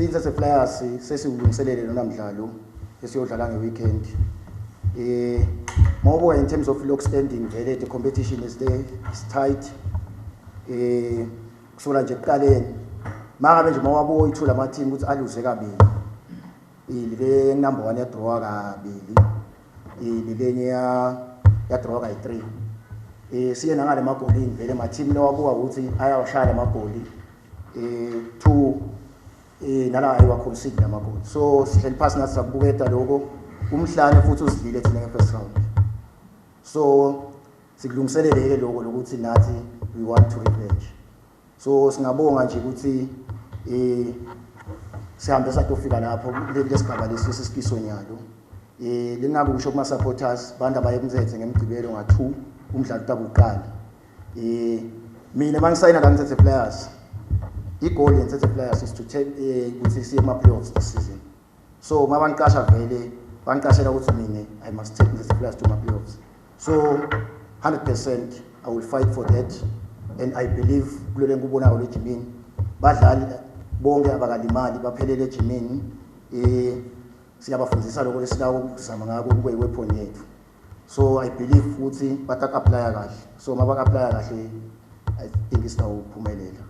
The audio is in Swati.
Since Flyers sesiwulungiselele lona mdlalo esiyodlala nge-weekend. Mawubuka in terms of log standing, vele the competition is there, is tight. Kusukela nje ekuqaleni, mangabe nje mawabuka ithula ama team ukuthi aluze kabili. Le number 1 yadraw kabili. Lenye ya yadraw kayi-3. Siye nangale magolini, vele ma team lawabuka ukuthi ayawashaya lamagoli. 2 nala ayiwa concede lamagoli. So sihleli phasi nathi sakubuketa lokho, umhlane futhi usidlile thina nge-first round. So sikulungiselele ke lokho lokuthi nathi we want to revenge. So singabonga nje ukuthi sihambe satofika lapho lesigaba lesi sesifiso nyalo. Lingakusho kuma supporters, bantu abaye kumthethe ngemgcibelo nga2 umdlalo utabuqala. Mina mangisayina la Mthethe Flyers, i-goal yeMthethe Flyers is to take ukuthi siye kuma playoffs this season. So mabangiqasha vele bangiqashela ukuthi mina I must take Mthethe Flyers to my playoffs. So 100% I will fight for that, and I believe kulele ngikubonayo le jimini, badlali bonke abakalimali, baphelele ejimini. Siyabafundisa lokho lesilako ukuzama ngako kube i-weapon yethu. So I believe ukuthi bata apply kahle. So mabaka apply kahle, I think isitawuphumelela.